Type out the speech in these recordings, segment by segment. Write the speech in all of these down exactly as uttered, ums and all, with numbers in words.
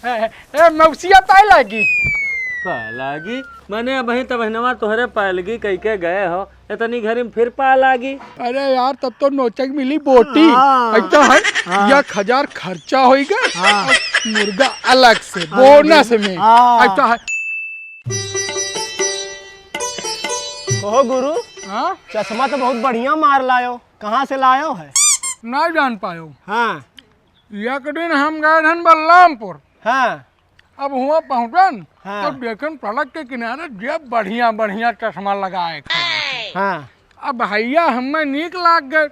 ए, ए, मौसिया पाए लागी। पाए लागी? मने अबहीं तबहिनवा तोहरे पाए लगी कइके गए हो, इतनी घरी में फिर पाए लागी। अरे यार, तब तो नोचक मिली बोटी। हाँ। ऐसा है, हाँ। एक हजार खर्चा होइगा हाँ। और मुर्गा अलग से, हाँ, बोनस में। हाँ। ऐसा है। कहो गुरु, हाँ? चश्मा तो बहुत बढ़िया मार लायो, कहाँ से लायो है? ना जान पायो। हाँ। एक दिन हम गए रहन बलरामपुर। हाँ। अब हुआँ पहुँचन, हाँ। तब देखन सड़क के किनारे जे बढ़िया बढ़िया चश्मा लगाए खड़े। हाँ। अब भइया हमें नीक लाग गए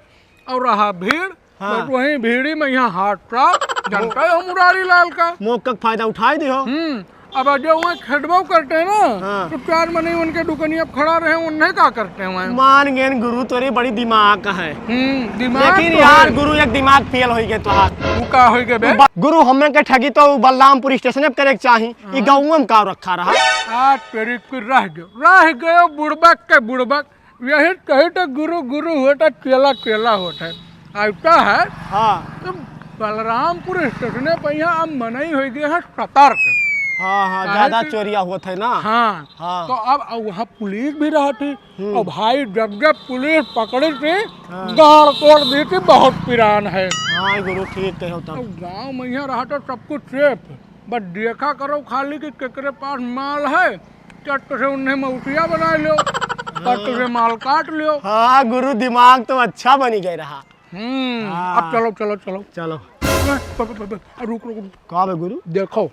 और रहा भीड़, हाँ। बस वहीं भीड़ी में यहाँ हाथ साफ, जनता है मुरारी लाल का। मौका का फायदा उठाए दिहो। हम्म, अब जो वहाँ खेदबो करते हैं ना, हाँ। तो चार मनई उनके दुकनिया पे खड़ा रहे, उन्हें का करते हैं वहाँ? मान गेन गुरु, तोरी बड़ी दिमाग का है। हम्म, दिमाग लेकिन तो यार है। गुरु, एक दिमाग फेल होई गए तोहार। वो का होई गए बे? तू ब-, गुरु, हमन के ठगी तो उ बलरामपुर स्टेशन पे करे के चाही। ई हाँ। गाँव में का रखा रहा? आ, तेरी फिर रह गयो, रह गयो बुड़बक के बुड़बक। यही कही तो गुरु गुरु होता, चेला चेला होता है। ऐसा है हाँ। तो बलरामपुर स्टेशने पर यहाँ अब मनई हो गए है सतर्क। हाँ, हाँ, काहे ज्यादा कि चोरिया होत है ना। हाँ, हाँ। तो अब, अब वहाँ पुलिस भी रहती हम्म। और भाई जब जब पुलिस पकड़ी थी, हाँ। गाड़ तोड़ दी थी, बहुत पिरान है। हाँ गुरु, ठीक कहो तब। अब गाँव में यहाँ रहता सब कुछ सेफ, बस देखा करो खाली कि केकरे पास माल है, चट से उन्हें मौसिया बना लो, चट से माल काट लो। हाँ गुरु, दिमाग तो अच्छा बनी गए रहा। हम्म, हाँ। अब चलो, चलो, चलो। चलो। अरे, ब-, ब-, ब-, ब-, रुक, रुक, रुक। का बे गुरु? देखो,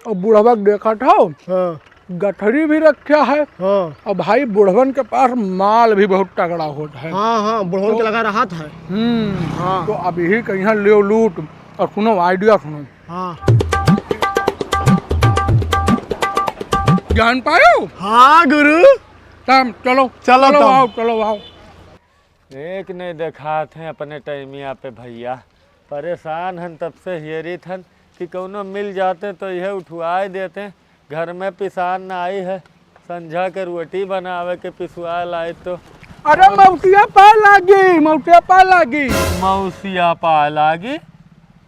अब बुढ़वा के देखा था, हाँ। गठरी भी रखा है, हाँ। और भाई बुढ़वन के पास माल भी बहुत तगड़ा होता है। हाँ, हाँ, बुढ़वन तो के लगा रहत है। हम्म, हाँ। तो अब यही कहीं ले लूट, और सुनो, idea सुनो। हाँ। जान पायो? हाँ गुरु। तब चलो, चलो चलो तब। आओ, चलो आओ। एक नहीं देखात हैं अपने टाइमिया पे भइया, परेशान हन तब से हेरित हन कि कौनो मिल जाते तो यह उठवाए देते। घर में पिसान ना आई है, संझा के रोटी बनावे के पिसवा लाई तो। अरे मौसिया पाए लागी, मौसिया पाए लागी। मौसिया पाए लागी?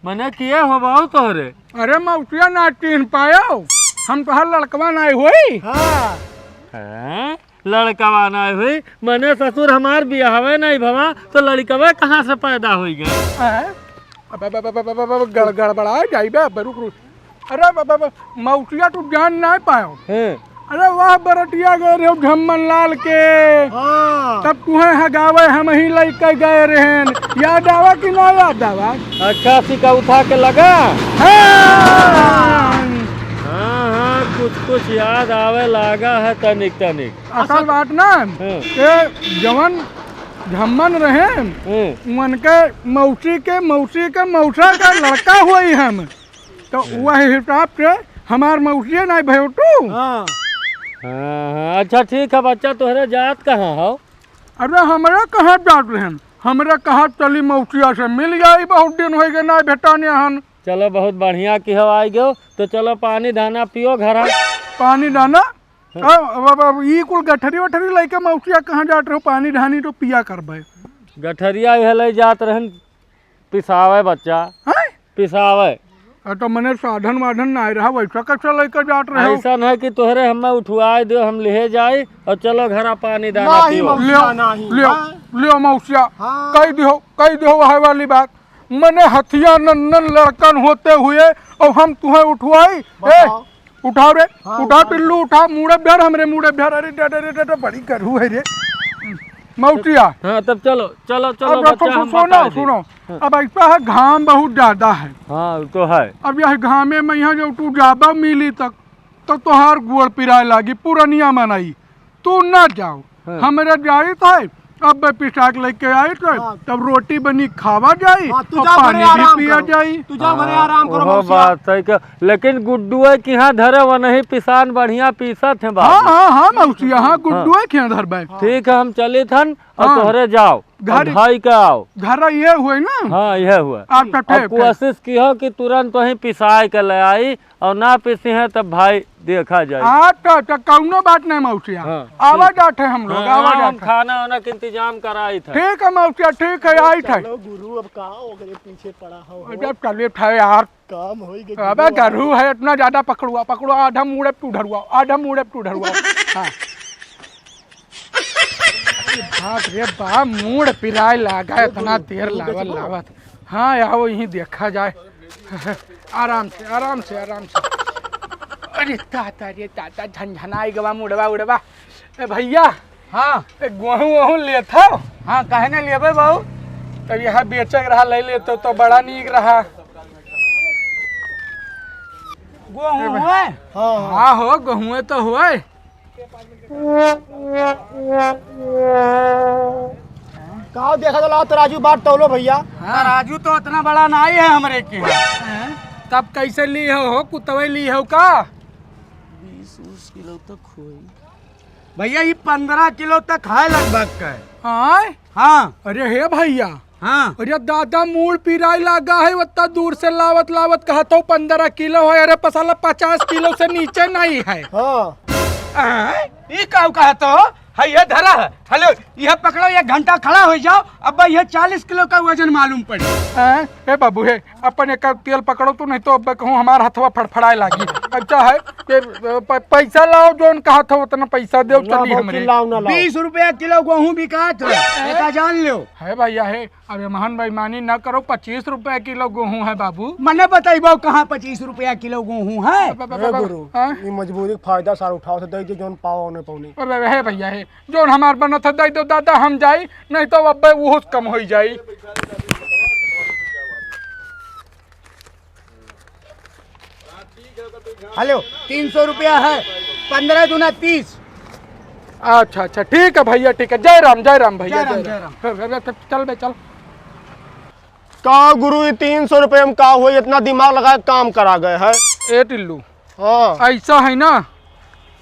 मने किए हो बाऊ तोहरे? अरे मौसिया ना चिन्ह पायो, हम तोहार लड़कवा नाई होई। हाँ। हैं? लड़कवा नाई होई? मने ससुर हमार बियाहवे नाई भवा, तो लड़कवे कहाँ से पैदा होई गए? हैं? अब, अब, अब, गड़-, गड़बड़ा जाइबे, अब रुक, रुक। अरे ब-, ब-, ब-, मौसिया तू जान नाई पायो। हैं। अरे वाह, बरतिया गए रहे झम्मन लाल के। हाँ। तब तुहें हगावे हम ही लइके गए रहेन। याद आवा कि ना याद आवा? अच्छा, सिकौथा के लगा? हाँ। हाँ, हाँ, कुछ, कुछ याद आवे लागा है तनिक, तनिक। असल बात ना, हाँ। के जवन झम्मन रहे, हाँ। उनके मौसी के, मौसी के मौसा का लड़का होई हम। तो वही हिसाब से हमार मौसिये नाई भयो तू। हाँ। हाँ, हाँ, अच्छा ठीक है बच्चा, तोहरे जात कहाँ हो? अरे हमरे कहाँ जात रहन, हमरे कहाँ चली मौसिया से मिल जाई, बहुत दिन होई गए नाई भेटाने हन। चलो बहुत बढ़िया कि हो आई गयो, तो चलो पानी धाना पियो घरा। पानी धाना? हाँ। अब, अब, अब ई कुल गठरी वठरी लइके मौसिया कहाँ जात रहो, पानी धानी तो पिया करबे। गठरिया यह ले जात रहन पिसावे बच्चा। हैं? पिसावे। आ, तो मने साधन वाधन नाई रहा, वैसा कैसे लेकर जात रहे हो? ऐसा नहीं कि तोहरे हमें उठवाए दो, हम लिहे जाई और चलो घरा पानी दाना नहीं, पियो। मौसिया लियो, नहीं। लियो, हाँ। लियो मौसिया। हाँ। कह दियो, कह दियो वह वाली बात। मने हथिया नन्नन लड़कन होते हुए और हम तुम्हें उठवाई? ए, बताओ। उठाओ रे, हाँ, उठा उठा। पिल्लू, उठा, मूड़े भर, हमरे मूड़े भर। अरे डा, डा, डा, डा, डा, बड़ी गरू है रे। मौसिया। हाँ, तब चलो, चलो, चलो, अब बच्चा, सुन, हम सुनो, बताए दी। सुनो। हाँ। अब ऐसा है, घाम बहुत ज्यादा है। हाँ, वो तो है। अब यह घामे में यहाँ जो तू ज्यादा मिली तक, तो तोहार गोड़ पिराए लागी, पुरनिया मनई। तू ना जाओ, हाँ। हमरे जाइत है, अब पिसाक लेके आइत है, हाँ। तब रोटी बनी खावा जाई, हाँ, तू और जाओ घरे पानी भी आराम पिया करो। जाई। तू जाओ घरे हाँ, आराम करो, ओहो मौसिया। बात सही कह, लेकिन गुड्डुए के यहाँ धरे, वनही पिसान बढ़िया पीसत है हाँ, बाबू। हाँ, हाँ, मौसिया, हाँ, हाँ। गुड्डुए के यहाँ धरबे। ठीक है, हम चलित हन, और हाँ। तोहरे जाओ। घर, घर धई के आओ। घर ये हुए ना? हाँ, यह हुआ। अच्छा, अब ठीक है। कोशिश किहो कि तुरंत वहीं पिसाए के ले आई, और ना पिसी हैं तब भाई देखा जाए। हाँ, तो, तो कौनो बात नहीं मौसिया। हाँ, आवा ठीक। जात है हम लोग, हाँ, आवा हाँ, जात हम है। खाना वाना के इंतजाम कराई थे। ठीक है मौसिया, ठीक है, आई थे। चलो गुरु, अब का ओकरे पीछे पड़ा हो। अब चलिए थे यार। काम होई गए अबे गुरुआ। गरू है, इतना ज्यादा पकड़ुआ, पकड़ुआ, आधा मूड़े पे तू ढरुआ, आधा मूड़े पे तू ढरुआ। हाँ। अरे बाप रे बाप, मूड़ पिराए लागा, इतना देर लावत, लावत। हाँ, आओ यहीं देखा जाए। आराम से, आराम से, आराम से। अरे ताता रे ताता, झनझनाई गवा मुड़वा उड़वा। ए भैया, हाँ। ए, गोहूँ वोहूँ लेत हो? हाँ, काहे ना लेबे बाबू? तब यहाँ बेचे के रहा, ले लेते तो बड़ा नीक रहा। गोहूँ ए, हुए? हाँ, हाँ। हाँ हो, गोहूँ तो हुए। का देखा तो लाओ तराजू बाट तौलो भैया। हाँ। तराजू तो इतना बड़ा नहीं है हमरे के। हाँ। तब कैसे ली हो, हो कुतवे ली हो का? बीस उस किलो तक होई। भैया, ये पन्द्रह किलो तक है लगभग का। आय? हाँ। अरे हे भैया। हाँ। अरे दादा, मूड़ पिराई लागा है, उतना दूर से लावत लावत कहत हो पन्द्रह किलो है। अरे पसाला, पचास किलो से नीचे नहीं है। हाँ। आय? ई का कहत हो? है ये धरा है। हेलो, यह पकड़ो, एक घंटा खड़ा हो जाओ, अब यह चालीस किलो का वजन मालूम पड़े। आय? ए बाबू हे, अपन एक तेल पकड़ो तू, नहीं तो अब कहूँ हमार हथवा फड़फड़ाए लागी। अच्छा है, ये, प-, पैसा लाओ जोन कहा था उतना पैसा देव, ना चली बाबू, हमरे। चिल्लाओ ना लाओ। बीस रुपया किलो गोहूँ बिकात है, एका जान लो। है भैया है, अब एमहन बेईमानी ना करो, पच्चीस रुपया किलो गोहूँ है बाबू। मने बताइबो कहाँ पच्चीस रुपया किलो गोहूँ है? ब-, ब-, ब-, हे ब-, गुरु, हाँ? ई मजबूरी के फायदा सार उठाओ से दे दे जोन पाओ ने पौने। अबे हे भैया हे, जोन हमार बनत है दे दो दादा, हम जाई, नहीं तो अब बहुत कम होई जाई। हेलो, तीन सौ रुपया है, पन्द्रह दूना तीस। अच्छा, अच्छा, ठीक है भैया, ठीक है। जय राम, जय राम भैया, जय राम, जय राम। जय राम। फिर, फिर, फिर चल बे, चल। का गुरु, ये तीन सौ रुपये में का होई? इतना दिमाग लगा के काम करा गए है। ए टिल्लू, हाँ। ऐसा है ना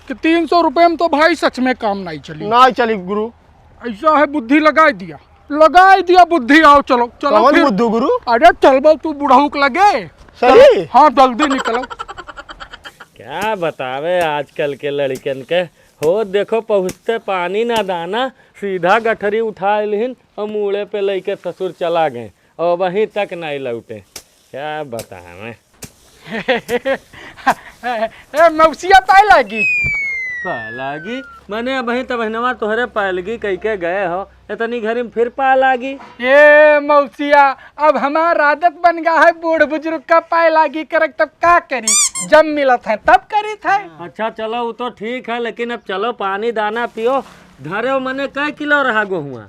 कि तीन सौ रुपये में तो भाई सच में काम नहीं चली। नहीं चली गुरु। ऐसा है, बुद्धि लगाई दिया, लगाई दिया बुद्धि। आओ चलो, चलो कौन फिर। बुद्धू गुरु? अरे चलबो तू बुढ़ऊ के लगे। सही? चलो, हाँ, जल्दी निकलो। क्या बतावे आजकल के लड़कन के, हो देखो पहुँचते पानी ना दाना, सीधा गठरी उठा लिहिन और मूड़े पे लेके ससुर चला गए और वहीं तक नहीं लौटे। क्या बतावे। ए, मौसिया पाए लागी। पाए लागी? मने अबहीं त बहिनवा तोहरे पाए लगी कइके गए हो, इतनी घरी में फिर पाए लागी। ए मौसिया, अब हमार आदत बन गा है बूढ़ बुजुर्ग का पाए लागी करक, तब का करी, जब मिलत है तब करी थे। अच्छा चलो, वो तो ठीक है, लेकिन अब चलो पानी दाना पियो। धरे मने कै किलो रहा गोहुआ?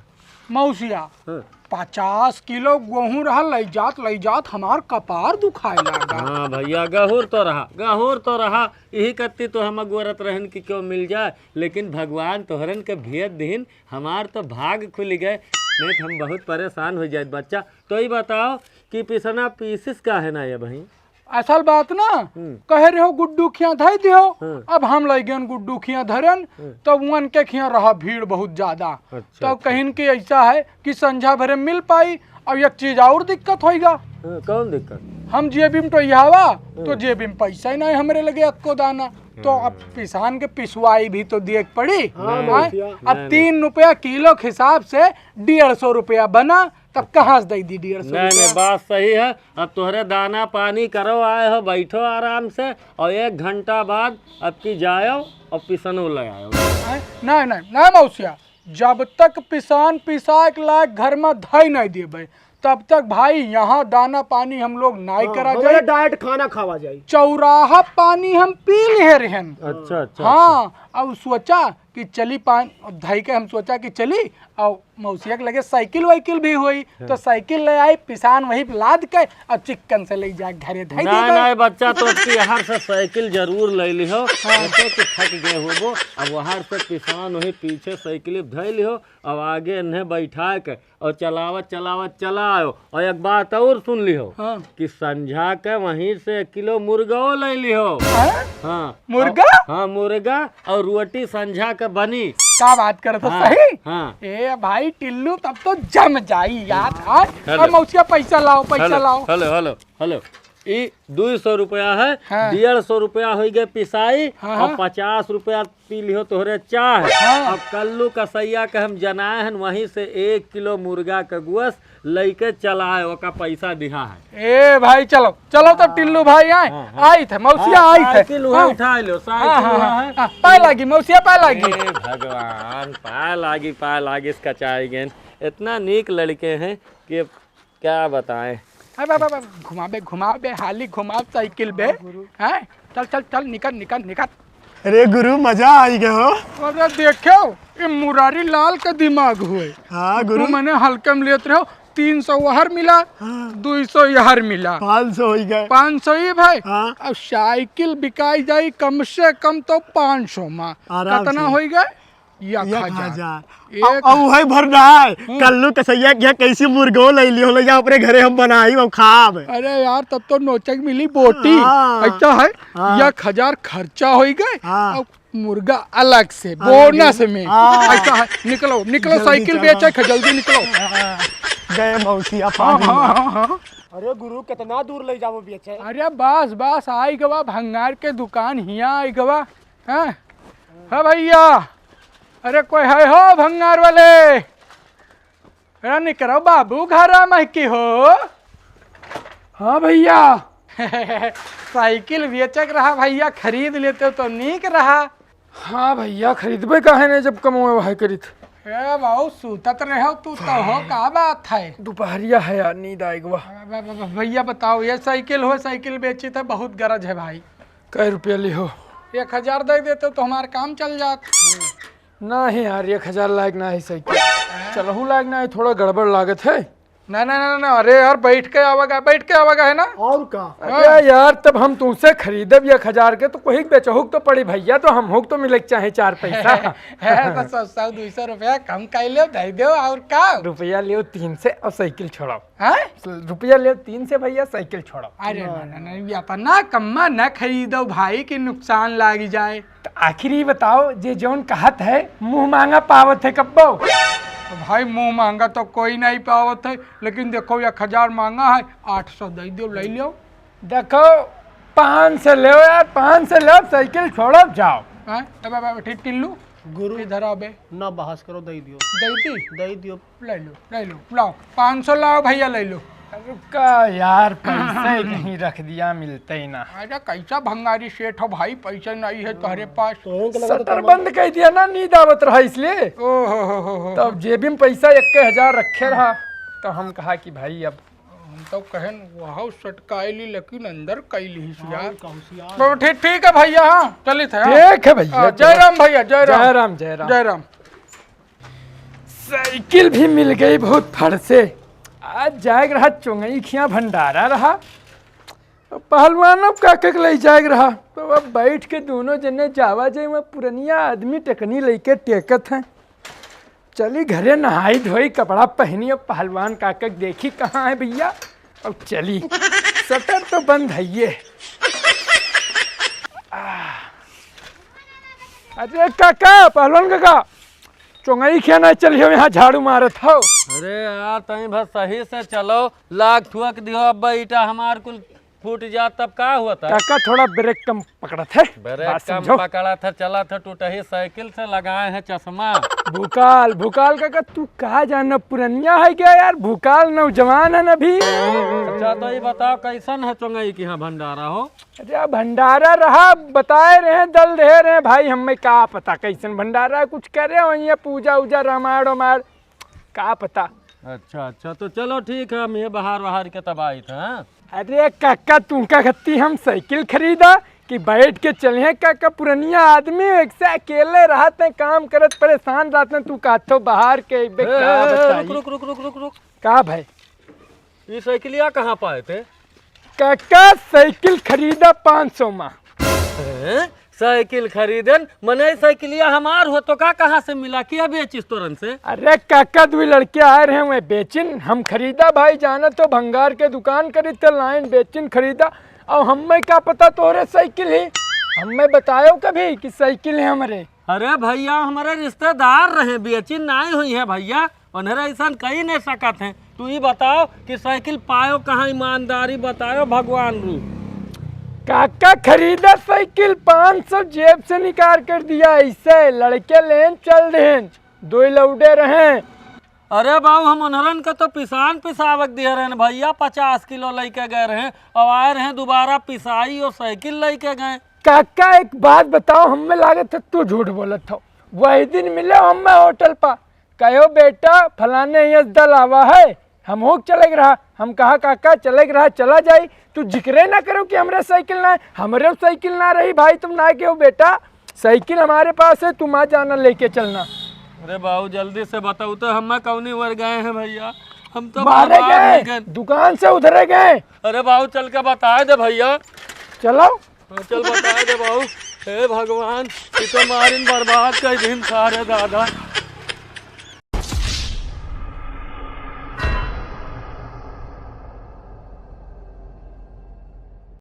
मौसिया, हाँ। पचास किलो गोहूँ रहा, लई जात, लई जात हमार कपार दुखाए लागा। हाँ भैया, गहूर तो रहा, गहूर तो रहा। यही कत्ती तो हम अगोरत रहन कि क्यों मिल जाए, लेकिन भगवान तोहरन के भेद दिहिन, हमार तो भाग खुल गए, नहीं तो हम बहुत परेशान हो जाए बच्चा। तो ये बताओ कि पिसना पीसिस का है ना ये भाई? असल बात ना, हम्म। कहे रहो गुड्डू खिया धई दियो, हम्म। अब हम लई गयन गुड्डू खिया धरन, हम्म। तब उनके खिया रहा भीड़ बहुत ज्यादा। अच्छा, तब अच्छा। कहिन कि ऐसा है कि संझा भरे मिल पाई। अब एक चीज और दिक्कत होइगा। हाँ, कौन दिक्कत? हम जेबी में टोइयावा, हम्म। तो जेबी में पैसा ही नहीं हमरे लगे अक्को दाना। तो अब हम्म। पिसान के पिसवाई भी तो दिए के पड़ी। हाँ, नहीं, मौसिया। अब नहीं, नहीं। तीन रुपया किलो के हिसाब से डेढ़ सौ रुपया बना, तब कहाँ से दे दी डेढ़ सौ नहीं, रुपया? नहीं, बात सही है। अब तोहरे दाना पानी करो आए हो, बैठो आराम से, और एक घंटा बाद अब की जाओ और पिसनो ले आओ। हैं? नहीं, नहीं, नहीं मौसिया, जब तक पिसान पिसाए के लायक घर में धई नहीं देबे, तब तक भाई यहाँ दाना पानी हम लोग नहीं हाँ, करा मगर जाए। डाइट खाना खावा जाए। चौराहा पानी हम पी लिहे रहन। अच्छा, अच्छा, हाँ, अच्छा। अब सोचा कि चली पान, धई के हम सोचा कि चली, और मौसिया के लगे साइकिल वाइकिल भी होई, हाँ। तो साइकिल ले आई, पिसान वही पे लाद के और चिक्कन से ले जाए घरे धई ना, देबे। ना, बच्चा, तो अब की यहाँ से साइकिल जरूर ले लिहो, हाँ। ऐसे कि थक गए होबो। अब वहाँ से पिसान वही पीछे साइकिल धई लिहो, अब आगे इन्हें बैठा के और चलावत, चलावत चला आयो। और एक बात और सुन लिहो हाँ। कि संझा के वहीं से एक किलो मुर्गो ले लिहो। हाँ? हाँ। मुर्गा? और, हाँ, मुर्गा और रोटी संझा के बनी। का बात करत हो, हाँ, सही? हाँ। ए भाई टिल्लू, तब तो जम जाई यार। हाँ? हेलो। अब मौसिया, पैसा लाओ, पैसा हेलो, लाओ। हेलो, हेलो, हेलो। ई दुई सौ रुपया है, हाँ। डेढ़ सौ रुपया होइ गए पिसाई, हाँ, और हाँ। पचास रुपया पी लिहो तोहरे चाह। हाँ। अब कल्लू कसैया के हम जनाए हन, वहीं से एक किलो मुर्गा के गोस लइके चलाए, ओका पैसा दिहा है। ए भाई, चलो, चलो तो टिल्लू भाई आए, हाँ, हाँ। आई थे, मौसिया हाँ, आई थे। साइकिल हुआ हाँ। उठा लो, साइकिल हाँ, हाँ, हुआ हाँ, है। हाँ, पाए लागी, मौसिया पाए लागी। ए भगवान, पाए लागी, पाए लागी, इसका चाय गेंद। इतना नीक लड़के हैं कि अब क्या बताएं। अब, अब, अब, अब, घुमाबे, घुमाबे, हाली घुमाब साइकिल बे। हाँ, गुरु। हैं? चल, चल, चल, निकल, निकल, निकल। अरे गुरु, मजा आई गयो। अरे देखो, ये मुरारी लाल का दिमाग हुए। हाँ गुरु। तू मने हल्के में लेत रहो, तीन सौ वहर मिला, हाँ। दुई सौ यहर मिला। पाँच सौ होइ गए। पाँच सौ ही भाई। हाँ। अब साइकिल बिकाई जाई कम से कम तो पाँच सौ मा। आराम कितना से। होइ गए? एक एक हजार। हजार। एक अब, अब वही भर ना है। हम्म। कल्लू कसैया के यहाँ कैसी मुर्गो ले लियो, ले जा अपने घरे हम बनाई, हम खाब। अरे यार, तब तो नोचक मिली बोटी। हाँ। अच्छा है, हाँ। एक हजार खर्चा होइ गए, हाँ। अब मुर्गा अलग से, अलग बोनस से। में। हाँ। अच्छा है, निकलो, निकलो, जल्दी साइकिल चलो। बेचे के, जल्दी निकलो। हाँ। गए मौसिया हाँ, पानी हाँ, में। हाँ, हाँ। अरे गुरु, कितना दूर ले जाबो बेचे? अरे बस, बस, आई गवा, भंगार के दुकान हिया आई गवा। हाँ? हाँ भैया, अरे कोई है हो भंगार वाले? अरे निकरो बाबू, घरा में की हो? हाँ भैया। साइकिल बेचक रहा भैया, खरीद लेते तो नीक रहा। हाँ भैया, खरीदबे काहे नहीं जब कमवे वहे करित। ए बाबू, सूतत रहो तू तो हो, का बात है? दोपहरिया है यार, नींद आए गवा। ब-, ब-, ब-, भैया बताओ, ये साइकिल हो, साइकिल बेची तो बहुत गरज है भाई। कै रुपया लिहो? एक हजार दे देते तो हमार काम चल जात। नहीं यार, एक हजार लायक ना है साइकिल। हैं? चलहू लायक ना है, थोड़ा गड़बड़ लागत है। ना, ना, ना, ना, अरे यार, बैठ के आवागा, बैठ के आवागा है ना? और का? अरे यार, तब हम तुमसे खरीदब एक हजार के, तो कोई बेचहुक तो पड़ी भैया, तो हमहुक तो मिले के चाहे चार पैसा। है तो सौ, सौ, दुई सौ रुपया कम कर लो, दे दो, और का? रुपया लियो तीन से और साइकिल छोड़ो। हैं? रुपया लियो तीन से भैया, साइकिल छोड़ो। अरे ना, ना, ना, ये इतना कम्मा न खरीदो भाई कि नुकसान लाग जाए। तो आखिर ये बताओ, जे जौन कहत है, मुँह मांगा पावत है कब्बो? तो भाई, मुँह मांगा तो कोई नहीं पावत है, लेकिन देखो, एक हजार मांगा है, आठ सौ दे दो, ले लो। देखो, पाँच सौ ले यार, पाँच सौ ले, साइकिल छोड़ो, जाओ। हैं? ए बाबा, ठीक टिल्लू, गुरु। इधर आ बे। ना बहस करो, दे दियो। दे दी? दे दियो। ले लो, ले लो, लाओ, पाँच सौ लाओ भैया, ले लो। रुका यार, पैसे कहीं रख दिया, मिलते ही ना। अरे कैसा भंगारी सेठ हो भाई, पैसे नहीं है तुम्हारे पास। तोहन के लगा तो सटर कमाल। बंद कर दिया ना, नींद आवत रहा इसलिए। ओ हो हो हो हो। तब जेबी में पैसा इक्के हजार रखे रहा, तो हम कहा कि भाई अब हम तो कहन वहाँ सटकाए ली, लेकिन अंदर कैली ही यार। कहूँ से यार। तो ठीक, ठीक है भैया, हाँ, चलित है, हाँ। ठीक है भैया, हाँ, जय राम भैया, जय राम। जय राम, जय राम। जय राम। साइकिल भी मिल गई बहुत फट से। आज जाएक रहा चोंगई खिया भंडारा रहा, पहलवान अब काका के ले जाएक रहा, तो अब बैठ के दोनों जने जावा जाए। वहाँ पुरनिया आदमी टकनी लेके टेकत हैं। चली घरे नहाई धोई, कपड़ा पहनी, अब पहलवान काका के देखी कहाँ है भैया, अब चली। सटर तो बंद है ये। अरे काका, पहलवान काका, चोंगई खिया ना चलियो, यहाँ झाड़ू मारत हो। अरे यार, तई भर सही से चलो, लाग ठुअक दियो, अब ईटा हमार कुल फूट जात, तब का हुआ था? काका, थोड़ा ब्रेक कम पकड़त है। ब्रेक बात कम समझो। पकड़त है, चलत है टूटही साइकिल से, लगाए हैं चश्मा। भूकाल, भूकाल काका, तू का जाना, पुरनिया है क्या यार? भूकाल नौजवान है ना अभी। अच्छा, तो ये बताओ, कैसन है चोंगई के यहाँ भंडारा हो? अरे, भंडारा रहा, बताए रहे, दल रहे रहे भाई, हमें का पता कैसन भंडारा है, कुछ करे हो ये पूजा उजा, रामायण वामायण, का पता। अच्छा, अच्छा, तो चलो ठीक है, हम ये बाहर, बाहर के तब आइत हैं, हाँ? अरे काका, तुमका खत्ती हम साइकिल खरीदा कि बैठ के चले हैं काका, पुरनिया आदमी, एक से अकेले रहत हैं, काम करत परेशान रहत हैं, तू कहत हो बाहर के, बे, ए, का ए, बताई? रुक, रुक, रुक, रुक, रुक, रुक। का भाई? ये साइकिलिया कहाँ पाए थे? काका, साइकिल खरीदा पाँच सौ मा। हैं? साइकिल खरीदन? मने साइकिलिया हमार हो तो का, कहाँ से मिला? क्या बेचिस तोरन से? अरे काका, दुई लड़के आए रहे, वह बेचिन, हम खरीदा भाई, जानत हो भंगार के दुकान करी थे, लाइन बेचिन खरीदा। और हमें का पता तोरे साइकिल ही, हमें बतायो कभी कि साइकिल है हमरे। अरे भइया, हमरे रिश्तेदार रहे, बेचिन नाहीं हुइहैं भइया, उन्हरे अइसन कइ नहीं सकत हैं। तू ई बताओ कि साइकिल पायो कहाँ, ईमानदारी बतायो भगवान रूप। काका खरीदा साइकिल, पाँच सौ जेब से निकाल कर दिया, अइसे लड़के लेन चल देन, दोई लौडे रहें। अरे बाबू, हम उन्हरन का तो पिसान पिसावक दिहे रहेन भइया, पचास किलो लइके गए रहें, अउर आए रहें दुबारा पिसाई अउर साइकिल लइके गए। काका एक बात बताओ, हमें लागत है तू झूठ बोलत हो। वही दिन मिले हमें होटल पा, कहो बेटा फलाने यस दल आवा है, हमहू के चलेक रहा। हम कहा काका चलेक रहा, चला जाई, तू जिक्रे ना करो कि हमरे साइकिल ना है, हमरे साइकिल ना रही भाई, तुम ना कहो बेटा, साइकिल हमारे पास है, तुम आ जाना लेके चलना। अरे बाबू जल्दी से बताओ तो, हमें कौनी ओर गए हैं भइया, हम तो मारे बर्बाद गए, हो गए। दुकान से उधरे गए। अरे बाबू चल के बताए दे भइया। चलो। हाँ, चल बताए दे बाबू। हे भगवान, ई तो मारिन बर्बाद कइ दिन सारे दादा।